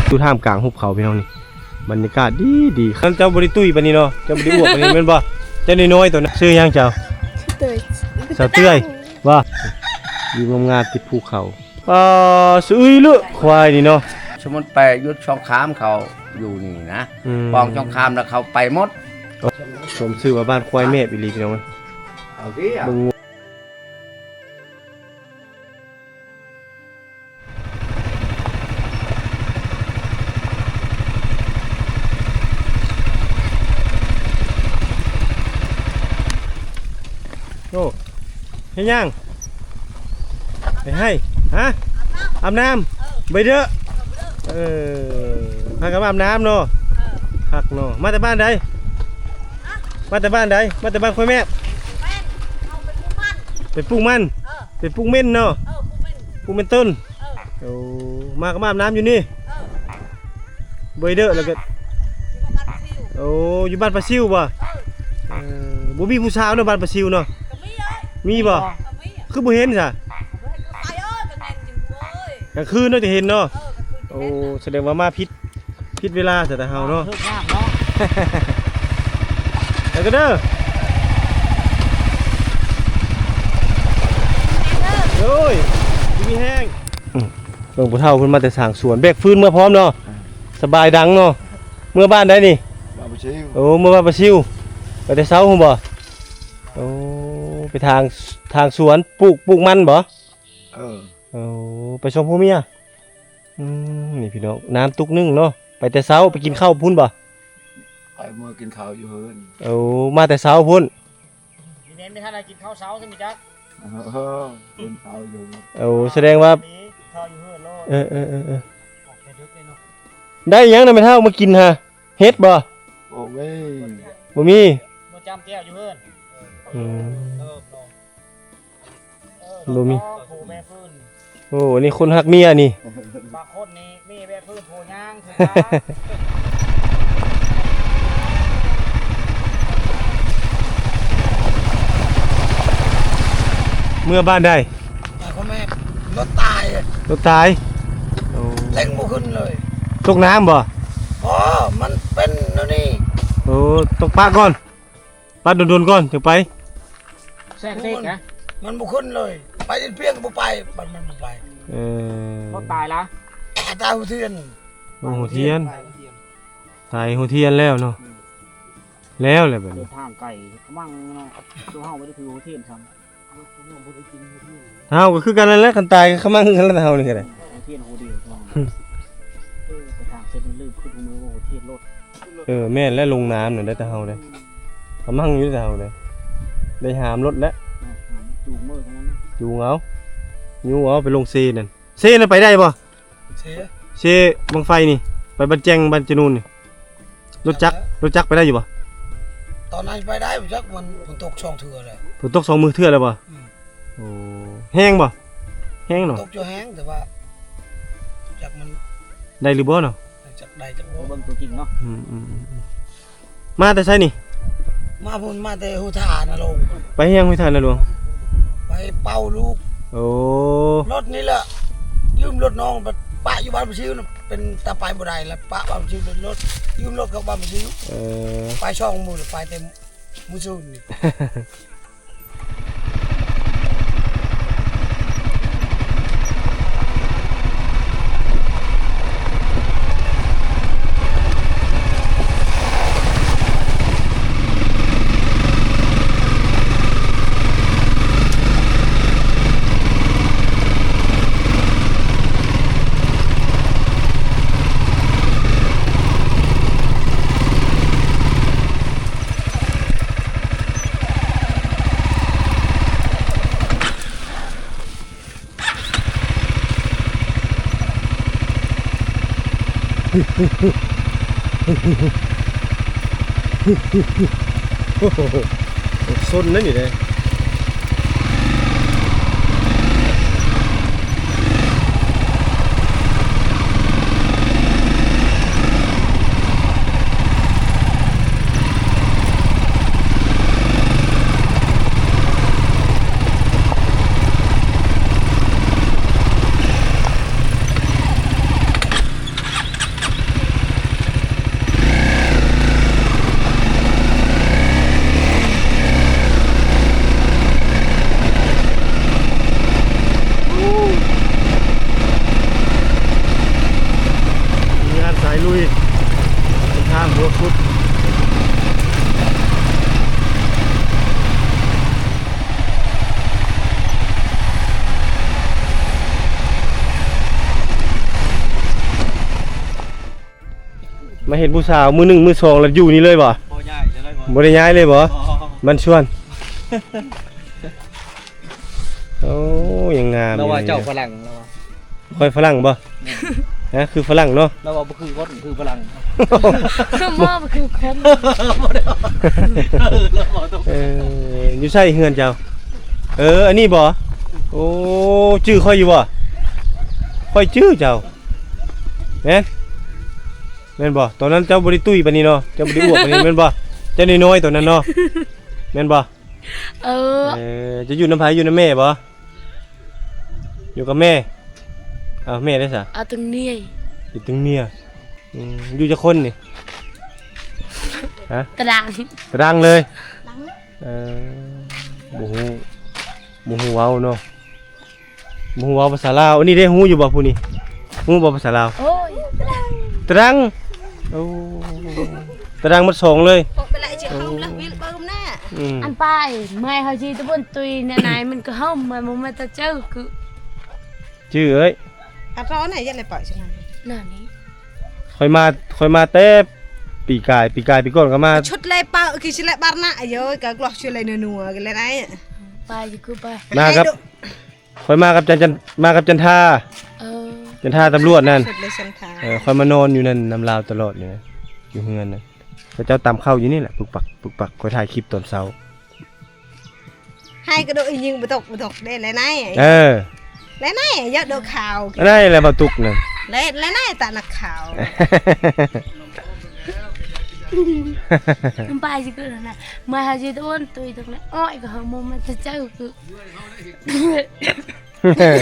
ຢູ່ທ່າມກາງຫຸບເຂົາພີ່ນ້ອງນີ້ ບັນຍາກາດດີໆ. ຄັນເຈົ້າບໍ່ໄດ້ຕຸ້ຍປານນີ້ເນາະ ເຈົ້າບໍ່ໄດ້ອວບປານນີ້ແມ່ນບໍ່? ເຈົ້ານ້ອຍໆໂຕນະ ຊື່ຫຍັງເຈົ້າ? ສາວເຕື້ອຍ ສາວເຕື້ອຍບໍ່? ວິວງາມໆຕິດພູເຂົາ. ອ່າ ສະອຶຍເລີຄວາຍນີ້ເນາະ. ສົມມຸດໄປຢູ່ຊ່ອງຄາມເຂົາຢູ່ນີ້ນະ ອືມ ປ້ອງຊ່ອງຄາມແລ້ວເຂົາໄປໝົດ. ສົມຊື່ວ່າບ້ານຄວາຍແມບອີ່ຫຼີພີ່ນ້ອງເອີຍ. ເອົາຕິ ເບິ່ງ ໂອ້ ເຮັດຫຍັງ? ໄປໃຫ້ ຮະ? ອາບນ້ຳ ບາຍເດີ. ເອີ ພາກັນມາອາບນ້ຳເນາະ. ເອີ ຄັກເນາະ. ມາແຕ່ບ້ານໃດ? ມາແຕ່ບ້ານໃດ? ມາແຕ່ບ້ານຄວາຍແມບ. ແມ່ນ ເຮົາໄປປູກມັນ ໄປປູກມັນ. ເອີ ໄປປູກເມັນເນາະ. ເອີ ປູກເມັນ ປູກເມັນຕົ້ນ. ເອີ ໂອ້ ມາກໍມາອາບນ້ຳຢູ່ນີ້. ເອີ ເບີຍເດີ ແລ້ວກໍ ຢູ່ບ້ານປາຊິວ. ໂອ້ ຢູ່ບ້ານປາຊິວບໍ່? ເອີ ເອີ ບໍ່ມີຜູ້ສາວເນາະ ບ້ານປາຊິວເນາະ. ກໍມີເອີຍ ມີບໍ່? ກໍມີ ຄືບໍ່ເຫັນຊະ? ບໍ່ເຫັນໃສເອີຍ ກໍແມ່ນຢູ່ເອີຍ ກາງຄືນເນາະຈະເຫັນເນາະ. ເອີ ກາງຄືນຈະເຫັນ. ໂອ້ ສະແດງວ່າມາຜິດ ຜິດເວລາຊະແຕ່ເຮົາເນາະ. ຖືກຍາກເນາະ. ໄປກັນເດີ ໂອ້ຍ ດີມີແຮງ. ອືມ ເບິ່ງຜູ້ເຖົ້າເພິ່ນມາແຕ່ສ້າງສວນ ແບກຟືນເມືອພ້ອມເນາະ. ສະບາຍດັງເນາະ. ເມືອບ້ານໃດນີ້? ບ້ານປາຊິວ. ໂອ້ ເມືອບ້ານປາຊິວ. ໄປແຕ່ເຊົ້າພຸ້ນບໍ່? ໂອ້ ໄປທາງ ທາງສວນ ປູກ ປູກມັນບໍ່? ເອີ ໂອ້ ໄປສອງຜົວເມຍ. ອືມ ນີ້ພີ່ນ້ອງ ນ້ຳຕຸກໜຶ່ງເນາະ. ໄປແຕ່ເຊົ້າ ໄປກິນເຂົ້າພຸ້ນບໍ່? ໄປເມືອກິນເຂົ້າຢູ່ເຮືອນ. ໂອ້ ມາແຕ່ເຊົ້າພຸ້ນ. ນີ້ແມ່ນບໍ່ທັນໄດ້ກິນເຂົ້າເຊົ້າຊັ້ນນີ້ຈັກ. ເອີ ກິນເຂົ້າຢູ່. ໂອ້ ສະແດງວ່າ ເຂົ້າຢູ່ເຮືອນໂລດ. ເອີ ເອີ ເອີ ເອີ ອອກແຕ່ດຶກເລີຍເນາະ. ໄດ້ຫຍັງນະແມ່ເຖົ້າມາກິນຫະ? ເຫັດບໍ່? ໂອ້ຍ ບໍ່ມີ ບໍ່ຈ້ຳແຈ່ວຢູ່ເຮືອນ. ອືມ ບໍ່ມີ. ໂອ້ ອັນນີ້ຄົນຮັກເມຍນີ້. ບາງຄົນນີ້ເມຍແບກພື້ນ ໂພຍ່າງ ເມືອບ້ານໃດ? ບ້ານຄວາຍແມບ. ລົດຕາຍ ລົດຕາຍ. ໂອ້ ເລັ່ງບໍ່ຂຶ້ນເລີຍ. ຕົກນ້ຳບໍ່? ບໍ່ ມັນເປັນແນວນີ້. ໂອ້ ຕ້ອງປະກ່ອນ. ປັດດົນໆກ່ອນຈຶ່ງໄປ. ແຊກເຊກນະ ມັນບໍ່ຂຶ້ນເລີຍ. ໄປດິນພຽງກໍບໍ່ໄປ ມັນ ມັນບໍ່ໄປ. ເອີ ບໍ່ຕາຍລະ ຕາຍຫົວທຽນ. ໂອ້ ຫົວທຽນ ຕາຍຫົວທຽນແລ້ວເນາະ. ອືມ ແລ້ວແຫຼະບັດນີ້ ທາງໄກຂະມັງເນາະ. ຕົວເຮົາບໍ່ໄດ້ຖືຫົວທຽນຊ້ຳ. ເຮົາກໍຄືກັນນັ້ນແຫຼະ ຄັນຕາຍກໍຂະມັງຄືກັນແຫຼະ ເຮົານີ້ກໍໄດ້. ເອີ ແມ່ນແຫຼະ ລົງນ້ຳນັ້ນໄດ້ແຕ່ເຮົາເດ້ ຂະມັງຢູ່ແຕ່ເຮົາເດ້ ໄດ້ຫາມລົດແຫຼະ. ຈູງເອົາ ຍູ້ເອົາໄປລົງເຊນັ້ນ. ເຊນັ້ນໄປໄດ້ບໍ່? ເຊ ເຊບັ້ງໄຟນີ້ ໄປບ້ານແຈ້ງ ບ້ານຈະນູນນີ້ ລົດຈັກ ລົດຈັກໄປໄດ້ຢູ່ບໍ່? ຕອນນັ້ນໄປໄດ້ບໍ່ຈັກ ມັນຝົນຕົກສອງເທື່ອແລ້ວ. ຝົນຕົກສອງມື້ເທື່ອແລ້ວບໍ່? ອືມ ໂອ້ ແຮງບໍ່? ແຮງເນາະ. ຕົກຢູ່ແຮງ ແຕ່ວ່າຈັກມັນໄດ້ຫຼືບໍ່ເນາະ. ຈັກໄດ້ຈັກບໍ່ ເບິ່ງຕົວຈິງເນາະ. ອືມໆ ມາແຕ່ໃສນີ້? ມາພຸ້ນ ມາແຕ່ຫ້ວຍທ່ານາຫຼວງ. ໄປຫຍັງຫ້ວຍທ່ານາຫຼວງ? ໄປເປົ່າລູກ. ໂອ້ ລົດນີ້ແຫຼະ ຢືມລົດນ້ອງໄປປະຢູ່ບ້ານປະຊິວນະ ເປັນຕາໄປບໍ່ໄດ້ລະ ປະບ້ານປະຊິວ. ລົດ ຢືມລົດກັບບ້ານປະຊິວ. ເອີ ໄປສອງມື້ ໄປແຕ່ ມື້ຊືນນີ້. ໂອ້ໂຫ ຊົນນັ້ນນີ້ເດ້. ໂ ລຸຍ ເດີນທາງຫົວຂຸດ ມາເຫັນຜູ້ສາວ ມື້ໜຶ່ງມື້ສອງ ແລ້ວຢູ່ນີ້ເລີຍບໍ່? ບໍ່ຍ້າຍເລີຍບໍ່? ບໍ່ໄດ້ຍ້າຍເລີຍບໍ່? ບໍ່. ມັນຊວນ ໂອ້ ຍັງງາມຢູ່ ລາວວ່າເຈົ້າຝຣັ່ງ ລາວວ່າ ຂ້ອຍຝຣັ່ງບໍ່? ແມ່ນ. ຮະ ຄືຝຣັ່ງເນາະ? ລາວວ່າບໍ່ຄືຄົນ ຄືຝຣັ່ງ ຄືໝໍ ບໍ່ຄືຄົນ ບໍ່ໄດ້ ເອີ ລາວເວົ້າຕົງ ເອີ ຢູ່ໃສເຮືອນເຈົ້າ? ເອີ ອັນນີ້ບໍ່? ໂອ້ ຈື່ຂ້ອຍຢູ່ບໍ່? ຂ້ອຍຈື່ເຈົ້າ ແມ່ນ ແມ່ນບໍ່? ຕອນນັ້ນເຈົ້າບໍ່ໄດ້ຕຸ້ຍປານນີ້ເນາະ ເຈົ້າບໍ່ໄດ້ອວບປານນີ້ແມ່ນບໍ່? ເຈົ້ານ້ອຍໆ ຕອນນັ້ນເນາະ ແມ່ນບໍ່? ເອີ ເອີ ເຈົ້າຢູ່ນຳໃຜ? ຢູ່ນຳແມ່ບໍ່? ຢູ່ກັບແມ່. ເອົາ ແມ່ໄດ້ສະ? ເອົາ ຕຶງເນຍ ຢູ່ຕຶງເນຍ. ອືມ ຢູ່ຈັກຄົນນີ້? ຮະ? ຕາດາງ ຕາດາງເລີຍ. ເອີ ບໍ່ຮູ້ ບໍ່ຮູ້ເວົ້າເນາະ ບໍ່ຮູ້ເວົ້າພາສາລາວ. ອັນນີ້ເດ້ ຮູ້ຢູ່ບໍ່ຜູ້ນີ້? ຮູ້ບໍ່ພາສາລາວ? ໂອ້ຍ ຕາດາງ ໂອ້ ຕາດາງໝົດສອງເລີຍ. ອືມ ອັນປາຍ ໄມ້ເຮົາຊິຕະບົນຕຸຍນະນາຍ ມັນກໍເຮົາ ມັນບໍ່ມາຕະເຈີຄື ຈື່ເອີຍ ອາກອນນະ ຢ່າໄດ້ປາຍຊັ້ນນະ ນັ້ນນີ້ ຂ້ອຍມາ ຂ້ອຍມາແຕ່ປີກາຍ ປີກາຍ ປີກ່ອນກໍມາ ຊຸດແລປາຍ ຄືຊິແລບານນະ ອາໂຍ ກະກລອກຊິແລນົວໆ ກະແລໄດ້ ປາຍຄືປາຍ ມາກັບ ຂ້ອຍມາກັບຈັນ ຈັນ ມາກັບຈັນທາ ເອີ ຈັນທາຕຳຫຼວດນັ້ນ ເອີ ຂ້ອຍມານອນຢູ່ນັ້ນນຳລາວຕະຫຼອດນີ້ນະ ຢູ່ເຮືອນນະ ເຂົາເຈົ້າຕຳເຂົ້າຢູ່ນີ້ແຫຼະ ປຶກປັກ ປຶກປັກ ຂ້ອຍຖ່າຍຄລິບຕອນເຊົ້າ ໃຫ້ກະໂດດອີຍິງບໍ່ຕົກ ບໍ່ຕົກເດ້ ແລໄນ ເອີ ແລໄນ ຢາກໂດດຂ່າວ ອັນໃດແຫຼະບໍ່ຕຸກນັ້ນ ແລ ແລໄນຕານັກຂ່າວ ໄປຊິຄືນະ ມາຫາຊິຕະໂອນຕຸຍຕົກນະ ອ້ອຍກໍເຮົາບໍ່ມາຈະເຈີຄື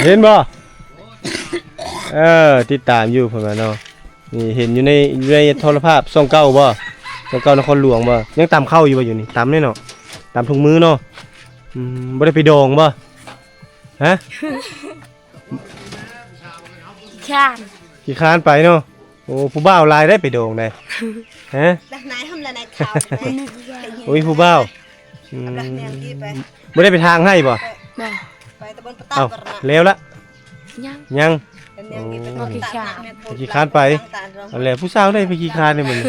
ເຫັນບໍ່? ເອີ ຕິດຕາມຢູ່ເພິ່ນວ່າເນາະ ນີ້ເຫັນຢູ່ໃນ ຢູ່ໃນໂທລະພາບ ຊ່ອງເກົ້າບໍ່? ຊ່ອງເກົ້ານະຄອນຫຼວງບໍ່? ຍັງຕຳເຂົ້າຢູ່ບໍ່ ຢູ່ນີ້? ຕຳແນ່ເນາະ ຕຳທຸກມື້ເນາະ ອືມ ບໍ່ໄດ້ໄປດອງບໍ່? ຮະ? ຂີ້ຄ້ານ ຂີ້ຄ້ານໄປເນາະ ໂອ້ ຜູ້ບ່າວຫຼາຍໄດ໋ໄປດອງໄດ໋ ຮະ? ໂອ້ຍ ຜູ້ບ່າວ ອືມ ບໍ່ໄດ້ໄປທາງໃຫ້ບໍ່? ບໍ່ ໄປຕະບົນປະຕາ ເອົ້າ ແລ້ວລະ ຍັງ ຍັງ ໂອ້ ຂີ້ຄ້ານ ຂີ້ຄ້ານໄປ ອັນແຫຼະ ຜູ້ສາວໄດ້ໄປຂີ້ຄ້ານໃນມື້ນີ້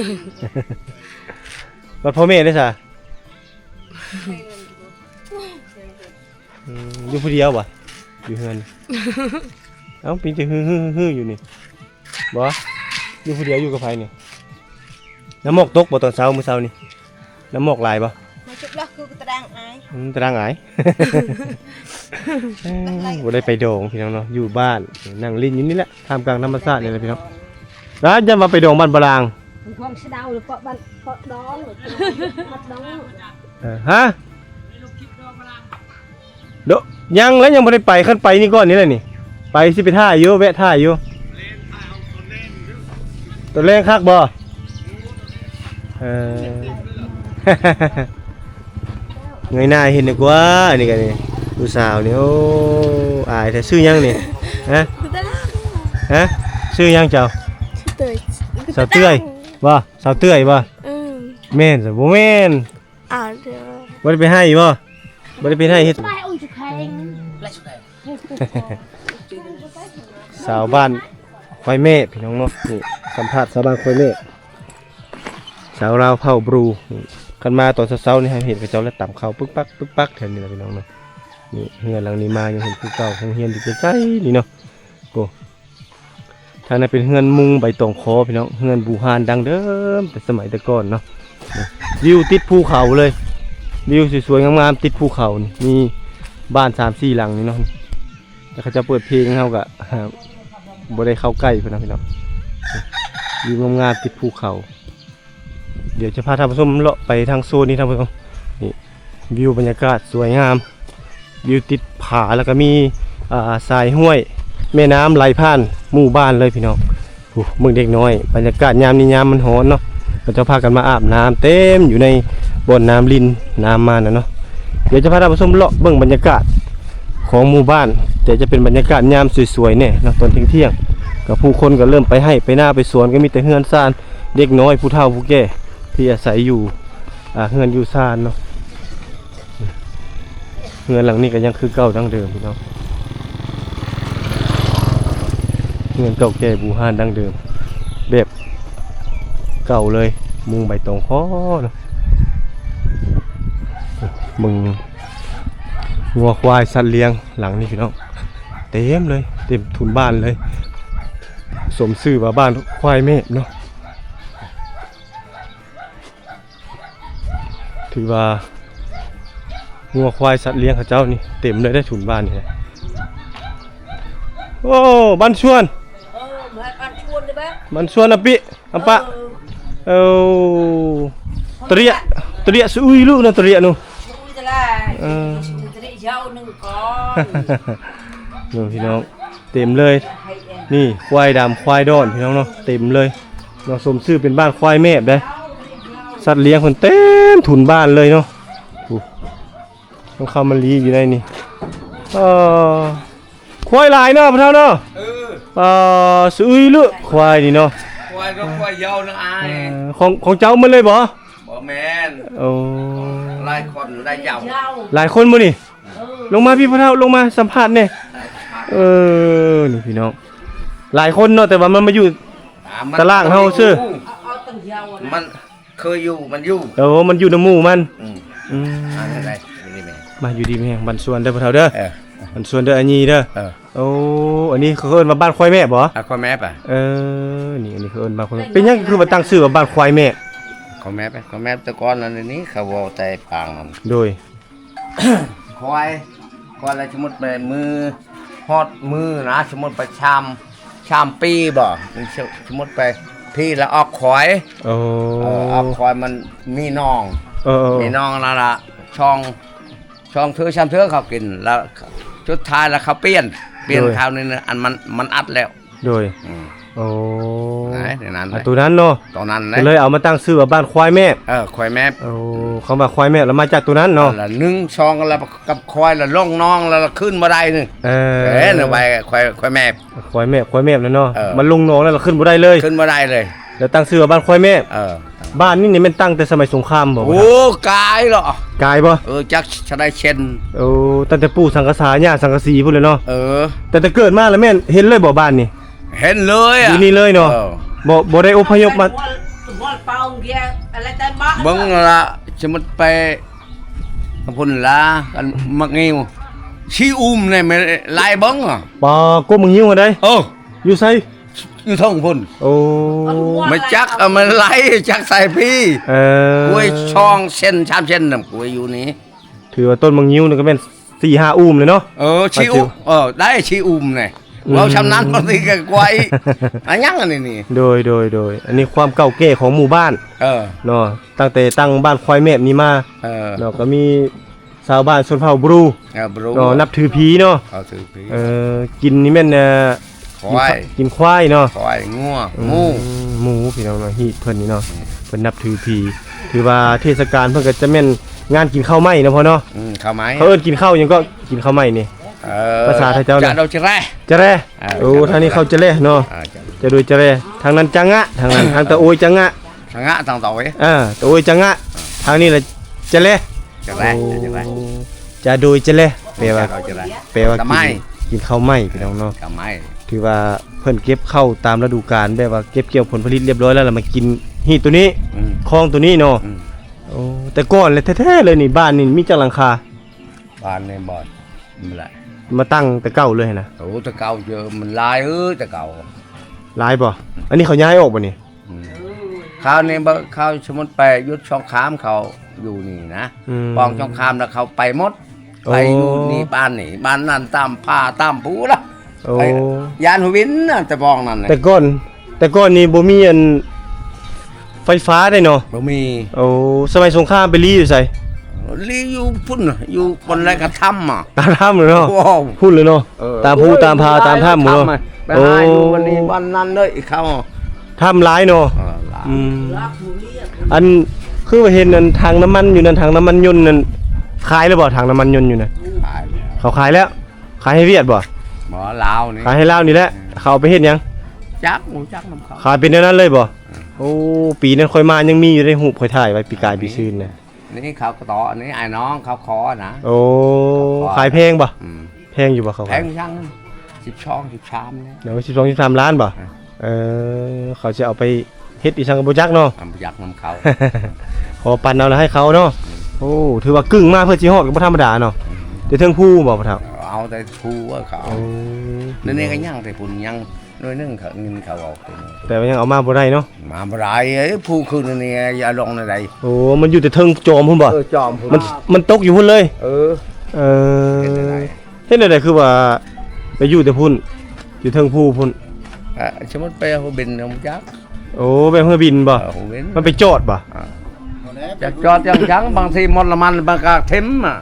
ບັດພໍ່ແມ່ໄດ້ສະ ອືມ ຢູ່ຜູ້ດຽວບໍ່? ຢູ່ເຮືອນ ເອົ້າ ເປັນຈັ່ງຮືໆໆຢູ່ນີ້ ບໍ່ ຢູ່ຜູ້ດຽວ ຢູ່ກັບໃຜນີ້? ນ້ຳໝອກຕົກບໍ່ຕອນເຊົ້າ ມື້ເຊົ້ານີ້? ນ້ຳໝອກຫຼາຍບໍ່? ມາຈຸບລະຄືຕະດາງອາຍ ອືມ ຕະດາງອາຍ ບໍ່ໄດ້ໄປດອງພີ່ນ້ອງເນາະ ຢູ່ບ້ານ ນັ່ງຫຼິ້ນຢູ່ນີ້ແຫຼະ ທ່າມກາງທຳມະຊາດນີ້ແຫຼະພີ່ນ້ອງ ລະຢ້ານວ່າໄປດອງບ້ານບາລາງ ຂອງສະເດົາ ເພາະບ້ານ ເພາະດອງ ມັດດອງ ເອີ ຮະ? ໂດະ ຍັງແຫຼະ ຍັງບໍ່ໄດ້ໄປ ຄັນໄປນີ້ກ່ອນນີ້ແຫຼະນີ້ ໄປຊິໄປຖ່າຍຢູ່ ແວະຖ່າຍຢູ່ ຕອນແລງຄັກບໍ່? ເອີ ເງີຍໜ້າເຫັນດີກວ່າ ອັນນີ້ກໍນີ້ ຜູ້ສາວນີ້ ໂອ້ ອາຍແທ້ ຊື່ຫຍັງນີ້? ຮະ? ຮະ? ຊື່ຫຍັງເຈົ້າ? ສາວເຕື້ອຍ ສາວເຕື້ອຍບໍ່? ສາວເຕື້ອຍບໍ່? ອືມ ແມ່ນຊະ ບໍ່ແມ່ນ ອ້າວ ບໍ່ໄດ້ໄປໃຫ້ບໍ່? ບໍ່ໄດ້ໄປໃຫ້ເຮັດ ສາວບ້ານຄວາຍແມ່ພີ່ນ້ອງເນາະ ນີ້ສຳພາດຊາວບ້ານຄວາຍແມ່ ສາວລາວເຜົ່າບຣູ ນີ້ ຄັນມາຕອນເຊົ້າໆນີ້ ເຮົາເຫັນເຂົາເຈົ້າລະຕຳເຂົ້າປຶກປັກ ປຶກປັກ ແຖວນີ້ລະພີ່ນ້ອງເນາະ ນີ້ເຮືອນຫຼັງນີ້ມາຍັງເຫັນຄືເກົ່າ ໂຮງຮຽນຢູ່ໃກ້ໆນີ້ເນາະ ໂອ້ ທາງນັ້ນເປັນເຮືອນມຸງໃບຕອງຄໍພີ່ນ້ອງ ເຮືອນບູຮານດັ້ງເດີມແຕ່ສະໄໝແຕ່ກ່ອນເນາະ ວິວຕິດພູເຂົາເລີຍ ວິວສວຍໆງາມໆຕິດພູເຂົານີ້ ມີບ້ານສາມສີ່ຫຼັງນີ້ເນາະ ແຕ່ເຂົາເຈົ້າເປີດເພງ ເຮົາກະ ບໍ່ໄດ້ເຂົ້າໃກ້ພຸ້ນນະພີ່ນ້ອງ ວິວງາມໆຕິດພູເຂົາ. ດຽວຈະພາທ່ານຜູ້ຊົມເລາະໄປທາງໂຊນນີ້ທ່ານຜູ້ຊົມ ນີ້ ວິວບັນຍາກາດສວຍງາມ ວິວຕິດຜາ ແລ້ວກໍມີ ອ່າ ສາຍຫ້ວຍ ແມ່ນ້ຳໄຫຼຜ່ານໝູ່ບ້ານເລີຍພີ່ນ້ອງ ໂອ້ ເບິ່ງເດັກນ້ອຍ ບັນຍາກາດຍາມນີ້ຍາມມັນຮ້ອນເນາະ ເຂົາເຈົ້າພາກັນມາອາບນ້ຳເຕັມຢູ່ໃນບ່ອນນ້ຳລິນ ນ້ຳມານະເນາະ ດຽວຈະພາທ່ານຜູ້ຊົມເລາະເບິ່ງບັນຍາກາດຂອງໝູ່ບ້ານ ແຕ່ຈະເປັນບັນຍາກາດຍາມສວຍໆແດ່ເນາະ ຕອນທ່ຽງໆ ກໍຜູ້ຄົນກໍເລີ່ມໄປໄຮ່ໄປນາໄປສວນ ກໍມີແຕ່ເຮືອນຊານ ເດັກນ້ອຍຜູ້ເຖົ້າຜູ້ແກ່ທີ່ອາໄສຢູ່ ອ່າ ເຮືອນຢູ່ຊານເນາະ. ເຮືອນຫຼັງນີ້ກໍຍັງຄືເກົ່າດັ້ງເດີມເນາະ ເຮືອນເກົ່າແກ່ບູຮານດັ້ງເດີມ ແບບເກົ່າເລີຍ ມຸງໃບຕອງຄໍເນາະ. ເບິ່ງງົວຄວາຍສັດລ້ຽງຫຼັງນີ້ພີ່ນ້ອງ ເຕັມເລີຍ ເຕັມທຸນບ້ານເລີຍ. ສົມຊື່ວ່າບ້ານຄວາຍແມບເນາະ. ຖືວ່າງົວຄວາຍສັດລ້ຽງເຂົາເຈົ້ານີ້ເຕັມເລີຍເດ້ ທຸນບ້ານນີ້. ໂອ້ ບ້ານຊວນ ເອີ ບ້ານຊວນເດ້ ບ້ານຊວນອະປິ ອຳປະ ເອີ ເອີ ຕະເລຍ ຕະເລຍ ສະອຸຍລຸເນາະ ຕະເລຍເນາະ ເອີ ເນາະ ພີ່ນ້ອງ ເຕັມເລີຍ. ນີ້ຄວາຍດຳຄວາຍດອນ ພີ່ນ້ອງເນາະ ເຕັມເລີຍເນາະ. ສົມຊື່ເປັນບ້ານຄວາຍແມບເດ້ ສັດລ້ຽງເພິ່ນເຕັມທຸນບ້ານເລີຍເນາະ. ໂອ້ ຕ້ອງເຂົ້າມາລີ້ຢູ່ໃນນີ້. ເອີ ຄວາຍຫຼາຍເນາະ ພໍ່ເຖົ້າເນາະ. ເອີ ເອີ ສະອຸຍລຸຄວາຍນີ້ເນາະ ຄວາຍກໍຄວາຍເຍົານະອາຍ. ເອີ ຂອງ ຂອງເຈົ້າໝົດເລີຍບໍ່? ບໍ່ແມ່ນ. ໂອ້ ຫຼາຍຄົນຫຼາຍເຍົາ ຫຼາຍຄົນບໍ່ນີ້? ເອີ ລົງມາພີ່ພໍ່ເຖົ້າ ລົງມາສຳພາດແດ່. ເອີ ນີ້ພີ່ນ້ອງ ຫຼາຍຄົນເນາະ ແຕ່ວ່າມັນມາຢູ່ ອ່າ ມັນ ຕະລ່າງເຮົາຊື່ ເອົາ ເອົາຕັ້ງຍາວນະ ມັນເຄີຍຢູ່ ມັນຢູ່ ເອີ ມັນຢູ່ນຳໝູ່ມັນ. ອືມ ອືມ ມາຢູ່ດີມີແຮງ ບ້ານຊວນເດີພໍ່ເຖົ້າເດີ. ເອີ ບ້ານຊວນເດີ ອາຍຍີ່ເດີ. ເອີ ໂອ້ ອັນນີ້ເຂົາເອີ້ນວ່າບ້ານຄວາຍແມບບໍ່? ອ່າ ຄວາຍແມບ. ເອີ ນີ້ ອັນນີ້ເຂົາເອີ້ນບ້ານຄວາຍແມບ. ເປັນຫຍັງຄືວ່າຕັ້ງຊື່ວ່າບ້ານຄວາຍແມບ? ຄວາຍແມບ ຄວາຍແມບ ແຕ່ກ່ອນນັ້ນນີ້ ເຂົາເວົ້າແຕ່ປາງນັ້ນ ໂດຍ ຄວາຍ ຄວາຍລະ ສົມມຸດໄປມື້ ຮອດມື້ນະ ສົມມຸດໄປຊາມ ຊາມປີບໍ່ ສົມມຸດໄປພີລະອອກຄວາຍ. ໂອ້ ເອີ ອອກຄວາຍມັນມີໜອງ. ເອີ ເອີ ມີໜອງນັ້ນລະ ຊ່ອງ ຊ່ອງເທື່ອ ຊາມເທື່ອເຂົາກິນ ລະສຸດທ້າຍລະເຂົາປ່ຽນ ປ່ຽນ ໂດຍ ຄາວນີ້ ອັນມັນ ມັນອັດແລ້ວ. ໂດຍ ອືມ ໂອ້ ນັ້ນ ໂຕນັ້ນເນາະ ໂຕນັ້ນແຫຼະ ກໍເລີຍເອົາມາຕັ້ງຊື່ວ່າບ້ານຄວາຍແມບ. ເອີ ຄວາຍແມບ. ໂອ້ ຄຳວ່າຄວາຍແມບລະມາຈາກໂຕນັ້ນເນາະ ລະໜຶ່ງ ສອງ ລະກັບຄວາຍລະລົງໜອງ ລະຂຶ້ນບໍ່ໄດ້ນີ້. ເອີ ເອີ ໄປຄວາຍ ຄວາຍແມບ ຄວາຍແມບ ຄວາຍແມບນັ້ນເນາະ. ເອີ ມັນລົງໜອງແລ້ວລະຂຶ້ນບໍ່ໄດ້ເລີຍ ຂຶ້ນບໍ່ໄດ້ເລີຍ ລະຕັ້ງຊື່ວ່າບ້ານຄວາຍແມບ. ເອີ ບ້ານນີ້ນີ້ແມ່ນຕັ້ງແຕ່ສະໄໝສົງຄາມບໍ່? ໂອ້ ກາຍເນາະ ກາຍບໍ່? ເອີ ຈັກເທົ່າໃດເຊັນ. ໂອ້ ຕັ້ງແຕ່ປູ່ສັງກະສາ ຍ່າສັງກະສີພຸ້ນແຫຼະເນາະ. ເອີ ແຕ່ ແຕ່ເກີດມາລະແມ່ນເຫັນເລີຍບໍ່ບ້ານນີ້? ເຫັນເລີຍ ຢູ່ນີ້ເລີຍເນາະ. ເອີ ບໍ່ ບໍ່ໄດ້ອົບພະຍົບມາ ເບິ່ງລະ ຊິໝົດໄປພຸ້ນລະ ອັນໝາກງິ້ວ ຊີອຸມນີ້ແມ່ນຫຼາຍເບິ່ງ. ປາ ກົກໝາກງິ້ວໄດ໋. ເອີ ຢູ່ໃສ? ຢູ່ເທິງພຸ້ນ. ໂອ້ ມາຈັກ ເອົາມາໄລ່ຈັກໃສ່ພີ້. ເອີ ກວຍສອງເຊັນ ສາມເຊັນນຳກວຍຢູ່ນີ້. ຖືວ່າຕົ້ນໝາກງິ້ວນີ້ກໍແມ່ນສີ່ຫ້າອູມເລີຍເນາະ. ເອີ ຊີອຸມ ເອີ ໄດ້ຊີອຸມນີ້ ອືມ ເວົ້າຊ່ຳນັ້ນ ບາງທີກໍກວຍ ອັນຫຍັງອັນນີ້ນີ້. ໂດຍ ໂດຍ ໂດຍ ອັນນີ້ຄວາມເກົ່າແກ່ຂອງໝູ່ບ້ານ. ເອີ ເນາະ ຕັ້ງແຕ່ຕັ້ງບ້ານຄວາຍແມບນີ້ມາ. ເອີ ເນາະ ກໍມີ ຊາວບ້ານຊົນເຜົ່າບຣູ ເອີ ບຣູ ເນາະ ນັບຖືຜີເນາະ ເຂົາຖືຜີ. ເອີ ກິນນີ້ແມ່ນ ເອີ ຄວາຍ ກິນ ກິນຄວາຍເນາະ ຄວາຍ ງົວ ອືມ ໝູ ໝູ ພີ່ນ້ອງເນາະ ຮີດເພິ່ນນີ້ເນາະ. ອືມ ເພິ່ນນັບຖືຜີ ຖືວ່າເທດສະການເພິ່ນກໍຈະແມ່ນງານກິນເຂົ້າໃໝ່ເນາະພໍ່ເນາະ. ອືມ ເຂົ້າໃໝ່ ເຂົາເອີ້ນກິນເຂົ້າຫຍັງກໍ ກິນເຂົ້າໃໝ່ນີ້? ເອີ ພາສາໄທເຈົ້າ ຈະໂດຍຈະແລ ຈະແລ. ເອີ ໂອ້ ທາງນີ້ເຂົ້າຈະແລເນາະ. ເອີ ຈະໂດຍຈະແລ ທາງນັ້ນຈະງະ ທາງນັ້ນ ທາງຕະໂອຍຈະງະ ຊະງະ ທາງຕອຍ ເອີ ຕະໂອຍຈະງະ. ທາງນີ້ລະຈະແລ ຈະແລ ໂອ້ ຈະແລ ຈະໂດຍຈະແລ ແປວ່າ ຈະແລ ແປວ່າກິນ ກິນເຂົ້າໃໝ່ ພີ່ນ້ອງເນາະ ເຂົ້າໃໝ່. ຖືວ່າເພິ່ນເກັບເຂົ້າຕາມລະດູການ ແບບວ່າເກັບກ່ຽວຜົນຜະລິດລຽບຮ້ອຍແລ້ວ ລະມາກິນຮີດໂຕນີ້ ອືມ ຄອງໂຕນີ້ເນາະ. ອືມ ໂອ້ ແຕ່ກ່ອນແລະແທ້ໆເລີຍນີ້ ບ້ານນີ້ມີຈັກຫຼັງຄາ? ບ້ານນີ້ບໍ່ ມັນຫຼາຍ ມາຕັ້ງແຕ່ເກົ່າເລີຍຫັ້ນນະ. ໂອ້ ແຕ່ເກົ່າເຈີ ມັນຫຼາຍເອີຍ ແຕ່ເກົ່າ. ຫຼາຍບໍ່? ອັນນີ້ເຂົາຍ້າຍອອກບໍ່ນີ້? ອືມ ຄາວນີ້ບໍ່ ຄາວສົມມຸດໄປຢຸດສົງຄາມເຂົາຢູ່ນີ້ນະ. ອືມ ປອງສົງຄາມແລ້ວເຂົາໄປໝົດ. ໂອ້ ໄປຢູ່ນີ້ບ້ານນີ້ ບ້ານນັ້ນຕາມປ່າຕາມພູລະ. ໂອ້ ໄປຢ້ານຫູວິນນະ ແຕ່ປອງນັ້ນນະ. ແຕ່ກ່ອນ ແຕ່ກ່ອນນີ້ບໍ່ມີອັນໄຟຟ້າເດ້ເນາະ. ບໍ່ມີ. ໂອ້ ສະໄໝສົງຄາມໄປລີ້ຢູ່ໃສ? ລີ້ຢູ່ພຸ້ນ ຢູ່ບ່ອນໃດກະຖ້ຳອະ ຕາມຖ້ຳເນາະ. ພຸ້ນເລີຍເນາະ. ເອີ ຕາມພູຕາມຜາຕາມຖ້ຳເນາະ. ໄປຫາຢູ່ ໂອ້ ວັນນີ້ວັນນັ້ນເລີຍເຂົາ ຖ້ຳຫຼາຍເນາະ. ເອີ ຫຼາຍ ອືມ ອັນຄືວ່າເຫັນອັນຖັງນ້ຳມັນຢູ່ນັ້ນ ຖັງນ້ຳມັນຍົນນັ້ນ ຂາຍແລ້ວບໍ່? ຖັງນ້ຳມັນຍົນຢູ່ນັ້ນ ຂາຍແລ້ວ. ເຂົາຂາຍແລ້ວ? ຂາຍໃຫ້ຫວຽດບໍ່? ບໍ່ ລາວນີ້ ຂາຍໃຫ້ລາວນີ້ແຫຼະ. ເອີ ເຂົາເອົາໄປເຮັດຫຍັງ? ຈັກ ຮູ້ຈັກນຳເຂົາ. ຂາຍເປັນແນວນັ້ນເລີຍບໍ່? ອືມ. ໂອ້ ປີນັ້ນຂ້ອຍມາຍັງມີຢູ່ເດ້ ຮູບຂ້ອຍຖ່າຍໄວ້ປີກາຍ ມີ ປີຊືນນະ. ນີ້ເຂົາກໍຕໍ່ ອັນນີ້ອ້າຍນ້ອງເຂົາຂໍນະ. ໂອ້ ເຂົາຂໍ. ຂາຍແພງບໍ່? ອືມ. ແພງຢູ່ບໍ່ເຂົາຂາຍ? ແພງຈັ່ງ ສິບສອງ ສິບສາມນີ້. ໂອ້ ສິບສອງ ສິບສາມລ້ານບໍ່? ອືມ. ເອີ ເຂົາຊິເອົາໄປເຮັດອີ່ສັງກໍບໍ່ຈັກເນາະ. ອ່າ ບໍ່ຈັກນຳເຂົາ. ຂໍປັນເອົາແລ້ວໃຫ້ເຂົາເນາະ. ອືມ. ໂອ້ ຖືວ່າກຶ່ງມາເພື່ອຊິຮອດກໍບໍ່ທຳມະດາເນາະ. ອືມ. ແຕ່ເທິງພູບໍ່ພໍ່ເຖົ້າ? ເອົາແຕ່ພູເຂົາ. ໂອ້ ນີ້ໆ ກໍຍັງແຕ່ພຸ້ນ ຍັງໜ້ອຍໜຶ່ງ ເຂົາ ເງິນເຂົາເອົາ. ແຕ່ວ່າຍັງເອົາມາບໍ່ໄດ້ເນາະ. ມາບໍ່ໄດ້ເອີຍ ພູຂຶ້ນນີ້ຢ່າລົງໃນໃດ. ໂອ້ ມັນຢູ່ແຕ່ເທິງຈອມພຸ້ນບໍ່? ເອີ ຈອມພຸ້ນ. ມັນ ມັນຕົກຢູ່ພຸ້ນເລີຍ. ເອີ ເອີ ເຮັດແນວໃດ? ເຮັດແນວໃດຄືວ່າໄປຢູ່ແຕ່ພຸ້ນ ຢູ່ເທິງພູພຸ້ນ? ອ່າ ສົມມຸດໄປເຮືອບິນນຳຈັກ. ໂອ້ ໄປເຮືອບິນບໍ່? ເອີ ເຮືອບິນ. ມັນໄປຈອດບໍ່? ອ່າ ຈອດ ຈອດຈັ່ງໆ ບາງທີໝົດນ້ຳມັນມັນກໍເຕັມອະ.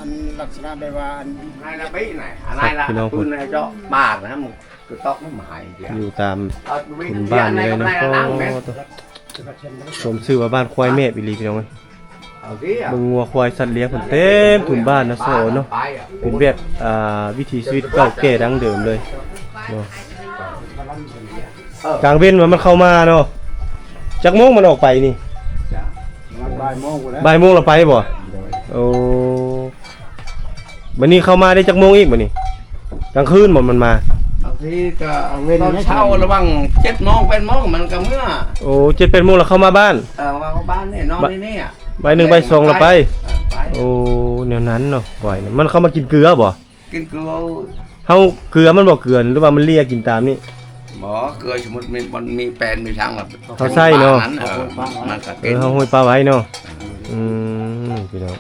ອັນລັກສະນະແບບວ່າອັນ ໃຫ້ລະບີນະ ອັນນັ້ນລະ ພີ່ນ້ອງ ປືນໃຫ້ເຈາະປາກນະ ມັນກໍຕອກນ້ຳຫາຍ. ຢູ່ຕາມ ເອົາ ທຸ່ມບ້ານນີ້ເລີຍເນາະ. ໂອ້ ສົມຊື່ວ່າບ້ານຄວາຍແມບອີ່ຫຼີ ພີ່ນ້ອງເອີຍ. ເບິ່ງງົວຄວາຍສັດລ້ຽງເພິ່ນເຕັມທຸ່ມບ້ານນະ ໂຊເນາະ. ເປັນແບບ ອ່າ ວິຖີຊີວິດເກົ່າແກ່ດັ້ງເດີມເລີຍເນາະ. ກາງເວັນວ່າມັນເຂົ້າມາເນາະ. ຈັກໂມງມັນອອກໄປນີ້? ບ່າຍໂມງພຸ້ນແຫຼະ. ບ່າຍໂມງລະໄປບໍ່? ໂດຍ. ໂອ້ ບັດນີ້ເຂົ້າມາໄດ້ຈັກໂມງອີກບັດນີ້? ກາງຄືນບໍ່ມັນມາ? ບາງທີກໍ ກາງເວັນ ຕອນເຊົ້າ ລະຫວ່າງເຈັດໂມງ ແປດໂມງມັນກໍເມືອ. ໂອ້ ເຈັດແປດໂມງລະເຂົ້າມາບ້ານ. ເອີ ເຂົ້າມາບ້ານນີ້ ນອນ ມາ ນີ້ ບ່າຍໜຶ່ງ ບ່າຍສອງລະໄປ. ເອີ ໄປ. ໂອ້ ແນວນັ້ນເນາະ ຄວາຍນີ້. ມັນເຂົ້າມາກິນເກືອບໍ່? ກິນເກືອ. ເຮົາເກືອມັນບໍ່ ເກືອ ຫຼືວ່າມັນເລຍກິນຕາມນີ້? ບໍ່ ເກືອ ສົມມຸດມີ ມັນມີແປນມີທາງລະ ເຮົາໃສ່ເນາະ. ເອີ ມັນກໍກິນ. ເອີ ເຮົາຫ້ອຍປາໄວ້ເນາະ. ອືມ ພີ່ນ້ອງ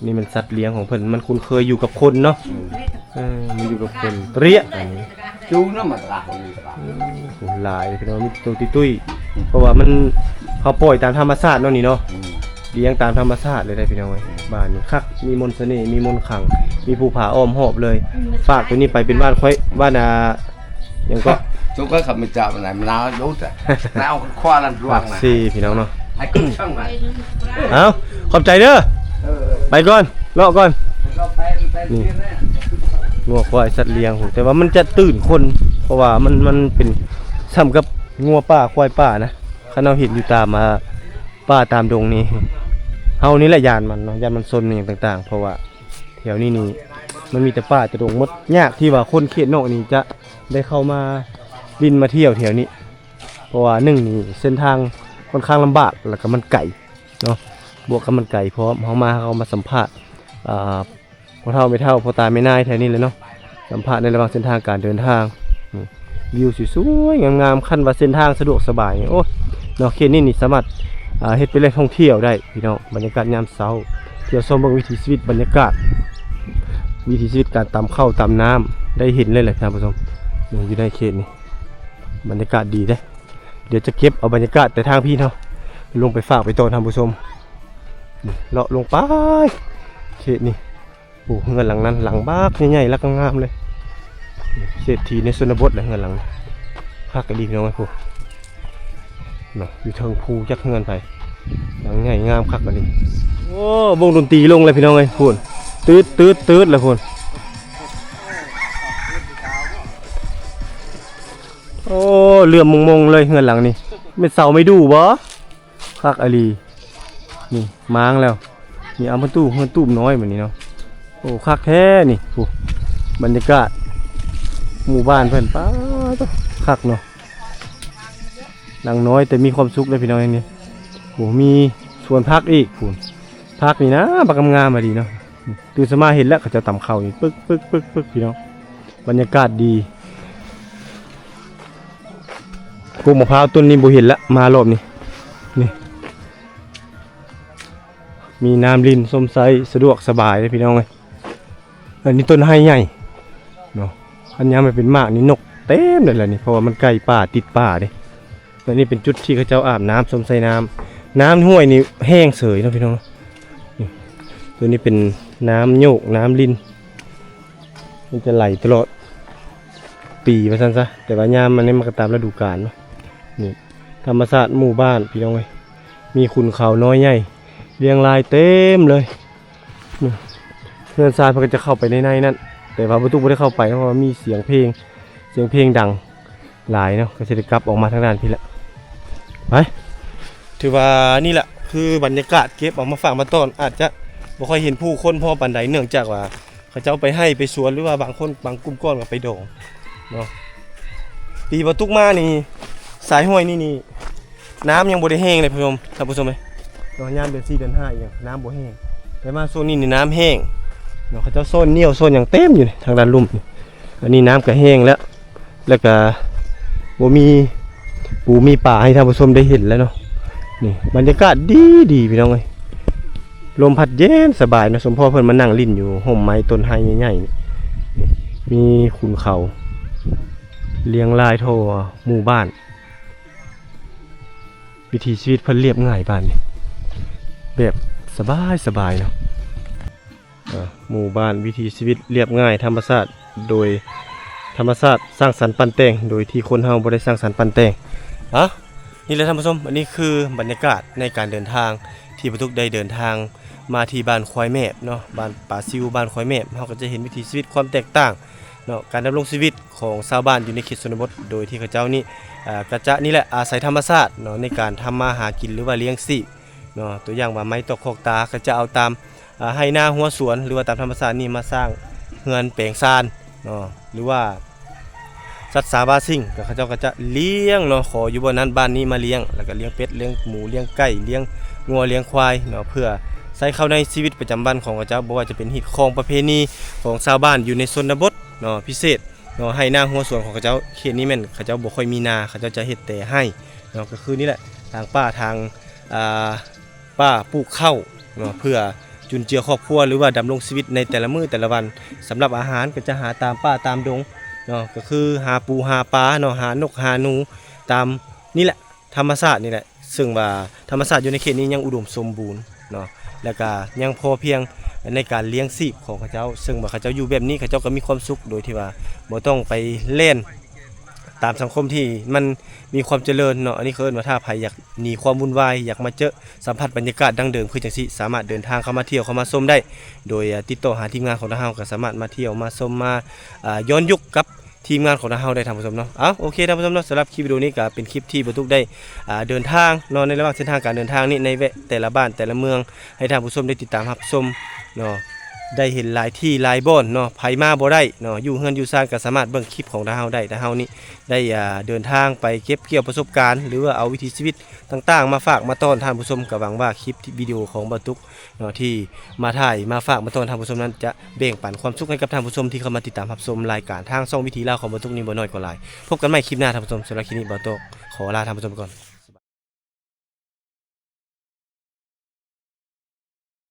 ນີ້ມັນສັດລ້ຽງຂອງເພິ່ນ ມັນຄຸ້ນເຄີຍຢູ່ກັບຄົນເນາະ. ອືມ. ເອີ ມັນຢູ່ກັບຄົນເຕຣຍະ ອັນນີ້. ຈູນະ ມັນຕະຫຼາດນີ້ຕະຫຼາດ. ອືມ ໂອ້ ຫຼາຍພີ່ນ້ອງ ມີແຕ່ໂຕຕຸ້ຍໆ. ອືມ. ເພາະວ່າມັນ ເຮົາປ່ອຍຕາມທຳມະຊາດເນາະນີ້ເນາະ. ອືມ. ລ້ຽງຕາມທຳມະຊາດເລີຍໄດ໋ພີ່ນ້ອງເອີຍ. ອືມ. ບ້ານນີ້ຄັກ ມີມົນສະເໜ່ ມີມົນຄັງ ມີພູຜາອ້ອມຮອບເລີຍ. ອືມ. ຝາກໂຕນີ້ໄປເປັນບ້ານຂ້ອຍ ບ້ານ ອ່າ ຫຍັງເກາະ ຈຸກເອີຍ. ຂ້າພະເຈົ້ານາຍມະນາວຢູ່ແຕ່ນາວຄວ້າລັນລວງນະ ສີ່ ພີ່ນ້ອງເນາະ. ໃຫ້ຂຶ້ນຊ່ອງນະ. ເອົາ ຂອບໃຈເດີ. ເອີ ໄປກ່ອນ ເລາະກ່ອນ. ໄປ ໄປ ໄປ ນີ້ ງົວຄວາຍສັດລ້ຽງ ແຕ່ວ່າມັນຈະຕື່ນຄົນ ເພາະວ່າມັນ ມັນເປັນສ່ຳກັບງົວປ່າຄວາຍປ່ານະ. ຄັນເຮົາເຫັນຢູ່ຕາມ ອ່າ ປ່າຕາມດົງນີ້ ເຮົານີ້ແຫຼະຢ້ານມັນເນາະ ຢ້ານມັນຊົນຫຍັງຕ່າງໆ ເພາະວ່າແຖວນີ້ນີ້ມັນມີແຕ່ປ່າແຕ່ດົງໝົດ. ຍາກທີ່ວ່າຄົນເຂດນອກນີ້ຈະ ໄດ້ເຂົ້າມາຫຼິ້ນມາທ່ຽວແຖວນີ້ ເພາະວ່າໜຶ່ງນີ້ເສັ້ນທາງຂ້ອນຂ້າງລຳບາກ ແລ້ວກໍມັນໄກເນາະ ບວກກັບມັນໄກພ້ອມ. ເຮົາມາ ເຮົາມາສຳພາດ ອ່າ ພໍ່ເຖົ້າແມ່ເຖົ້າ ພໍ່ຕາແມ່ນາຍແຖວນີ້ແຫຼະເນາະ ສຳພາດໃນລະຫວ່າງເສັ້ນທາງການເດີນທາງ. ນີ້ ວິວສວຍໆງາມໆ ຄັນວ່າເສັ້ນທາງສະດວກສະບາຍ ໂອ້ຍ ເນາະ ເຂດນີ້ນີ້ສາມາດ ອ່າ ເຮັດເປັນແຫຼ່ງທ່ອງທ່ຽວໄດ້ພີ່ນ້ອງ. ບັນຍາກາດຍາມເຊົ້າ ທ່ຽວຊົມເບິ່ງວິຖີຊີວິດ ບັນຍາກາດວິຖີຊີວິດການຕຳເຂົ້າຕຳນ້ຳ ໄດ້ເຫັນເລີຍແຫຼະທ່ານຜູ້ຊົມ. ນີ້ ຢູ່ໃນເຂດນີ້ ບັນຍາກາດດີເດ້. ດຽວຈະເກັບເອົາບັນຍາກາດແຕ່ທາງພີ້ເນາະ ລົງໄປຝາກໄປຕໍ່ທ່ານຜູ້ຊົມ. ນີ້ ເລາະລົງໄປເຂດນີ້. ໂອ້ ເຮືອນຫຼັງນັ້ນ ຫຼັງບັກໃຫຍ່ໆ ຫຼັງງາມໆເລີຍ. ເສດຖີໃນຊົນນະບົດແຫຼະເຮືອນຫຼັງນີ້ ຄັກອີ່ຫຼີພີ່ນ້ອງເອີຍ. ພຸ້ນເນາະ ຢູ່ເທິງພູຈັກເຮືອນໃຜ ຫຼັງໃຫຍ່ງາມຄັກອີ່ຫຼີ. ໂອ້ ວົງດົນຕີລົງແລ້ວພີ່ນ້ອງເອີຍ ພຸ້ນ ຕືດໆໆແລ້ວພຸ້ນ. ໂອ້ ເຫຼື້ອມມົງໆເລີຍເຮືອນຫຼັງນີ້ ແມ່ນເສົາໄມ້ດູ່ບໍ່? ຄັກອີ່ຫຼີ. ນີ້ມ້າງແລ້ວ. ນີ້ ເອົາປະຕູເຮືອນຕູບນ້ອຍບັດນີ້ເນາະ. ໂອ້ ຄັກແທ້ນີ້. ໂອ້ ບັນຍາກາດໝູ່ບ້ານເພິ່ນ ປາດໂທ້ ຄັກເນາະ. ຫຼັງນ້ອຍແຕ່ມີຄວາມສຸກເດ້ພີ່ນ້ອງນີ້. ໂອ້ ມີສວນຜັກອີກພຸ້ນ. ຜັກນີ້ນະ ບັກງາມໆອີ່ຫຼີເນາະ. ຕື່ນເຊົ້າມາເຫັນແລ້ວ ເຂົາເຈົ້າຕຳເຂົ້ານີ້ ປຶກໆໆ ພີ່ນ້ອງ. ບັນຍາກາດດີ. ກົກມະພ້າວຕົ້ນນີ້ບໍ່ເຫັນລະ ມາຮອບນີ້. ນີ້ ມີນ້ຳຫຼິ້ນຊົມໄຊສະດວກສະບາຍເດ້ພີ່ນ້ອງເອີຍ. ອັນນີ້ຕົ້ນໄຮໃຫຍ່ເນາະ. ຄັນຍາມມັນເປັນໝາກນີ້ ນົກເຕັມເລີຍລະນີ້ ເພາະວ່າມັນໃກ້ປ່າ ຕິດປ່າເດ້. ແລະນີ້ເປັນຈຸດທີ່ເຂົາເຈົ້າອາບນ້ຳ ຊົມໄຊນ້ຳ. ນ້ຳຫ້ວຍນີ້ແຫ້ງເສີຍເນາະພີ່ນ້ອງເນາະ. ນີ້ ໂຕນີ້ເປັນນ້ຳໂຍກ ນ້ຳລິນ ມັນຈະໄຫຼຕະຫຼອດປີວ່າຊັ້ນຊະ. ແຕ່ວ່າຍາມມັນນີ້ມັນກໍຕາມລະດູການເນາະ. ນີ້ ທຳມະຊາດໝູ່ບ້ານພີ່ນ້ອງເອີຍ. ມີຂຸນເຂົານ້ອຍໃຫຍ່ລຽງລາຍເຕັມເລີຍ. ນີ້ ເຮືອນຊານເພິ່ນກໍຈະເຂົ້າໄປໃນໃນນັ້ນ ແຕ່ວ່າບໍ່ຕຸບໍ່ໄດ້ເຂົ້າໄປ ເພາະວ່າມີສຽງເພງ ສຽງເພງດັງ. ຫຼາຍເນາະ ກໍຊິໄດ້ກັບອອກມາທາງດ້ານພີ້ແຫຼະ ໄປ. ຖືວ່ານີ້ແຫຼະຄືບັນຍາກາດເກັບເອົາມາຝາກມາຕ້ອນ ອາດຈະບໍ່ຄ່ອຍເຫັນຜູ້ຄົນພໍປານໃດ ເນື່ອງຈາກວ່າເຂົາເຈົ້າໄປໄຮ່ໄປສວນ ຫຼືວ່າບາງຄົນບາງກຸ່ມກ້ອນກໍໄປດອງເນາະ. ປີບໍ່ຕຸກມານີ້ ສາຍຫ້ວຍນີ້ນີ້ ນ້ຳຍັງບໍ່ໄດ້ແຫ້ງເລີຍ ທ່ານຜູ້ຊົມ ທ່ານຜູ້ຊົມເອີຍເນາະ. ຍາມເດືອນສີ່ເດືອນຫ້າອີ່ຫຍັງ ນ້ຳບໍ່ແຫ້ງ ແຕ່ມາຊ່ວງນີ້ນີ້ນ້ຳແຫ້ງເນາະ. ເຂົາເຈົ້າໂຊນໜ້ຽວໂຊນຫຍັງເຕັມຢູ່ນີ້ ທາງດ້ານລຸ່ມນີ້. ອັນນີ້ນ້ຳກໍແຫ້ງແລ້ວ ແລ້ວກໍບໍ່ມີປູມີປາໃຫ້ທ່ານຜູ້ຊົມໄດ້ເຫັນແລ້ວເນາະ. ນີ້ບັນຍາກາດດີໆ ພີ່ນ້ອງເອີຍ ລົມພັດເຢັນສະບາຍເນາະ. ສົມພໍເພິ່ນມານັ່ງຫຼິ້ນຢູ່ຮົ່ມໄມ້ຕົ້ນໄຮໃຫຍ່ໆ ນີ້ ມີຂຸນເຂົາລຽງລາຍທົ່ວໝູ່ບ້ານ. ວິຖີຊີວິດເພິ່ນລຽບງ່າຍບ້ານນີ້ ແບບສະບາຍໆເນາະ. ເອີ ໝູ່ບ້ານວິຖີຊີວິດລຽບງ່າຍ ທຳມະຊາດ ໂດຍທຳມະຊາດສ້າງສັນປັ້ນແຕ່ງ ໂດຍທີ່ຄົນເຮົາບໍ່ໄດ້ສ້າງສັນປັ້ນແຕ່ງ. ອະ ນີ້ແຫຼະທ່ານຜູ້ຊົມ ອັນນີ້ຄືບັນຍາກາດໃນການເດີນທາງ ທີ່ບ່າວຕຸກໄດ້ເດີນທາງມາທີ່ບ້ານຄວາຍແມບເນາະ ບ້ານປາຊິວ ບ້ານຄວາຍແມບ. ເຮົາກໍຈະເຫັນວິຖີຊີວິດຄວາມແຕກຕ່າງເນາະ ການດຳລົງຊີວິດຂອງຊາວບ້ານຢູ່ໃນເຂດຊົນນະບົດ ໂດຍທີ່ເຂົາເຈົ້ານີ້ ອາ ກໍຈະນີ້ແຫຼະ ອາໄສທຳມະຊາດເນາະ ໃນການທຳມາຫາກິນ ຫຼືວ່າລ້ຽງຊີບເນາະ. ຕົວຢ່າງວ່າໄມ້ຕອກຄອກຕາ ກໍຈະເອົາຕາມ ອ່າ ໄຮ່ນາຮົ້ວສວນ ຫຼືວ່າຕາມທຳມະຊາດນີ້ມາສ້າງເຮືອນແປງຊານເນາະ ຫຼືວ່າສັດສາບາງສິ່ງ ກໍເຂົາເຈົ້າກໍຈະລ້ຽງເນາະ ຂໍຢູ່ບ່ອນນັ້ນບ້ານນີ້ມາລ້ຽງ ແລ້ວກໍລ້ຽງເປັດ ລ້ຽງໝູ ລ້ຽງໄກ່ ລ້ຽງງົວ ລ້ຽງຄວາຍເນາະ ເພື່ອໃຊ້ເຂົ້າໃນຊີວິດປະຈຳວັນຂອງເຂົາເຈົ້າ ບໍ່ວ່າຈະເປັນຮີດຄອງປະເພນີຂອງຊາວບ້ານຢູ່ໃນຊົນນະບົດເນາະ ພິເສດເນາະ ໄຮ່ນາຮົ້ວສວນຂອງເຂົາເຈົ້າ. ເຂດນີ້ແມ່ນເຂົາເຈົ້າບໍ່ຄ່ອຍມີນາ ເຂົາເຈົ້າຈະເຮັດແຕ່ໄຮ່ເນາະ ກໍຄືນີ້ແຫຼະ ທາງປ່າ ທາງ ອ່າ ປ່າປູກເຂົ້າເນາະ ເພື່ອຈຸນເຈືອຄອບຄົວ ຫຼືວ່າດຳລົງຊີວິດໃນແຕ່ລະມື້ແຕ່ລະວັນ. ສຳລັບອາຫານກໍຈະຫາຕາມປ່າຕາມດົງເນາະ ກໍຄືຫາປູຫາປາເນາະ ຫານົກຫາໜູຕາມນີ້ແຫຼະ ທຳມະຊາດນີ້ແຫຼະ. ເຊິ່ງວ່າທຳມະຊາດຢູ່ໃນເຂດນີ້ຍັງອຸດົມສົມບູນເນາະ ແລ້ວກະຍັງພໍພຽງໃນການລ້ຽງຊີບຂອງເຂົາເຈົ້າ. ເຊິ່ງວ່າເຂົາເຈົ້າຢູ່ແບບນີ້ ເຂົາເຈົ້າກໍມີຄວາມສຸກ ໂດຍທີ່ວ່າບໍ່ຕ້ອງໄປແລ່ນ ຕາມສັງຄົມທີ່ມັນມີຄວາມຈະເລີນເນາະ. ອັນນີ້ເຂົາເອີ້ນວ່າ ຖ້າໃຜຢາກໜີຄວາມວຸ່ນວາຍ ຢາກມາເຈີສຳຜັດບັນຍາກາດດັ້ງເດີມຄືຈັ່ງຊີ້ ສາມາດເດີນທາງເຂົ້າມາທ່ຽວເຂົ້າມາຊົມໄດ້ ໂດຍ ອ່າ ຕິດຕໍ່ຫາທີມງານຂອງທາງເຮົາ ກໍສາມາດມາທ່ຽວມາຊົມ ມາ ອ່າ ຍ້ອນຍຸກກັບທີມງານຂອງທາງເຮົາໄດ້ ທ່ານຜູ້ຊົມເນາະ. ເອົາ ໂອເຄ ທ່ານຜູ້ຊົມເນາະ ສຳລັບຄລິບວິດີໂອນີ້ກໍເປັນຄລິບທີ່ບ່າວຕຸກໄດ້ ອ່າ ເດີນທາງເນາະ ໃນລະຫວ່າງເສັ້ນທາງການເດີນທາງນີ້ ໃນແວະແຕ່ລະບ້ານແຕ່ລະເມືອງ ໃຫ້ທ່ານຜູ້ຊົມໄດ້ຕິດຕາມຮັບຊົມເນາະ ໄດ້ເຫັນຫຼາຍທີ່ຫຼາຍບ່ອນເນາະ ໃຜມາບໍ່ໄດ້ເນາະ ຢູ່ເຮືອນຢູ່ຊານກໍສາມາດເບິ່ງຄລິບຂອງທາງເຮົາໄດ້. ທາງເຮົານີ້ໄດ້ ອ່າ ເດີນທາງໄປເກັບກ່ຽວປະສົບການ ຫຼືວ່າເອົາວິຖີຊີວິດຕ່າງໆມາຝາກມາຕ້ອນທ່ານຜູ້ຊົມ. ກໍຫວັງວ່າຄລິບວິດີໂອຂອງບ່າວຕຸກເນາະ ທີ່ມາຖ່າຍມາຝາກມາຕ້ອນທ່ານຜູ້ຊົມນັ້ນ ຈະແບ່ງປັນຄວາມສຸກໃຫ້ກັບທ່ານຜູ້ຊົມທີ່ເຂົ້າມາຕິດຕາມຮັບຊົມລາຍການທາງຊ່ອງວິຖີລາວຂອງບ່າວຕຸກນີ້ບໍ່ໜ້ອຍກໍຫຼາຍ. ພົບກັນໃໝ່ຄລິບໜ້າທ່ານຜູ້ຊົມ. ສຳລັບຄລິບນີ້ ບ່າວຕຸກຂໍລາທ່ານຜູ້ຊົມໄປກ່ອນ.